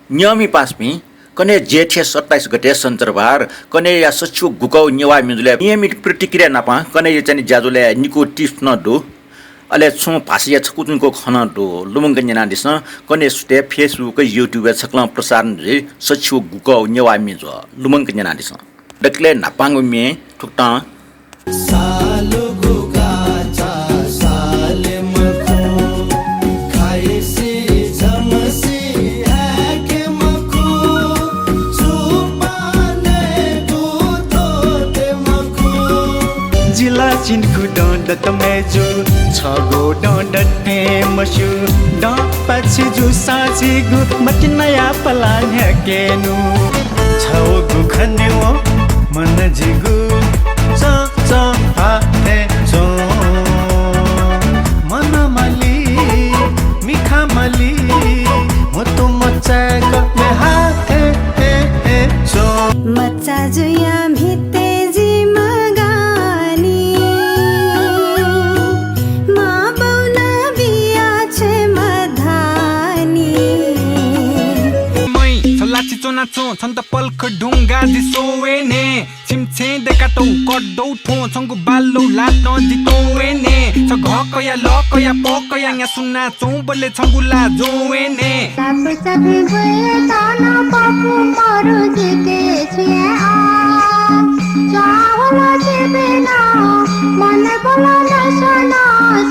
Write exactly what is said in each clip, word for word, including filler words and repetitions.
न्यंमि पासापिं, कन्हय् जेठ सत्ताइस गते सञ्चरबार कन्हय्‌या सछि व गुकः व नेवाः मिजु लय् नियमित प्रतिक्रिया नापं कन्हय्‌या चाहिँ ज्याझ्वलय् निकू tips नं दु। अले छुं भाषाया छकूचा निकू खँ नं दु। लुमंक न्यनादिसँ। कन्हय् सुथय् Facebook, YouTube-य् छकलं प्रसारण जुइ सछि व गुकः व नेवाः मिजु। लुमंक न्यनादिसँ। दकलय् न्हापांगु म्ये थुकथं। सालुगु गाचा साले मखु, खाइसि झमसि हाय्‌के मखु, चुपाने गुतो ते मखु। जिला चिन्कु दँ दत मय्‌जु, छगू दँ दत थें मस्यू, दँ पाछि जूसां झीगु मतिनाया पलाः न्ह्याकेनु। छगू खनेवं मन जिगु चं चं हाथे च्वं। मन मलि, मिखा मलि, म्हुतु मचाय्‌क मे हाथे हे हे च्वं। मचा जुयाः म्हिते जिमि गानि, मां बौनं बिया छ्वये मधानि। मै, छ लाछि च्वनाच्वँ, छन्त पलख दुंगाः जि स्वयेने। छिमि छेँय् दय्‌कातःगु कदौ थ्वँ, छंगु बालौ लातं जि त्वयेने। छ घः कयाः लः कयाः पः कयाः न्यासुनाच्वंबलय् छंगु ला ज्वयेने। साप सफिं बुय् तन पपु मरु जिके छुये अ। च्वावल जिबेन मन बल नसन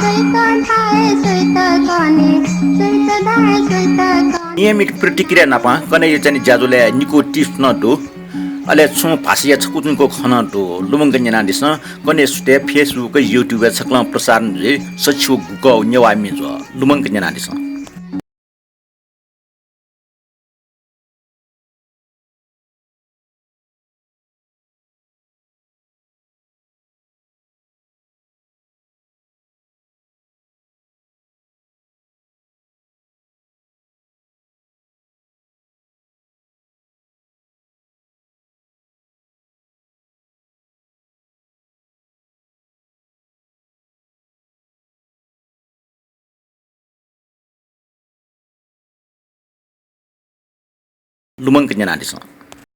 सुइत थाय् सुइत कने, सुइत धाय् सुइत कने। नियमित प्रतिक्रिया नापं कन्हय्‌या चाहिँ ज्याझ्वलय् निकू tips नं दु। अले छुं भाषाया छकूचा निकू खँ नं दु। लुमंक न्यनादिसँ। कन्हय् सुथय् Facebook, YouTube-य् छकलं प्रसारण जुइ सछि व गुकः व नेवाः मिजु। लुमंक न्यनादिसँ। लुमंक न्यनादिसँ।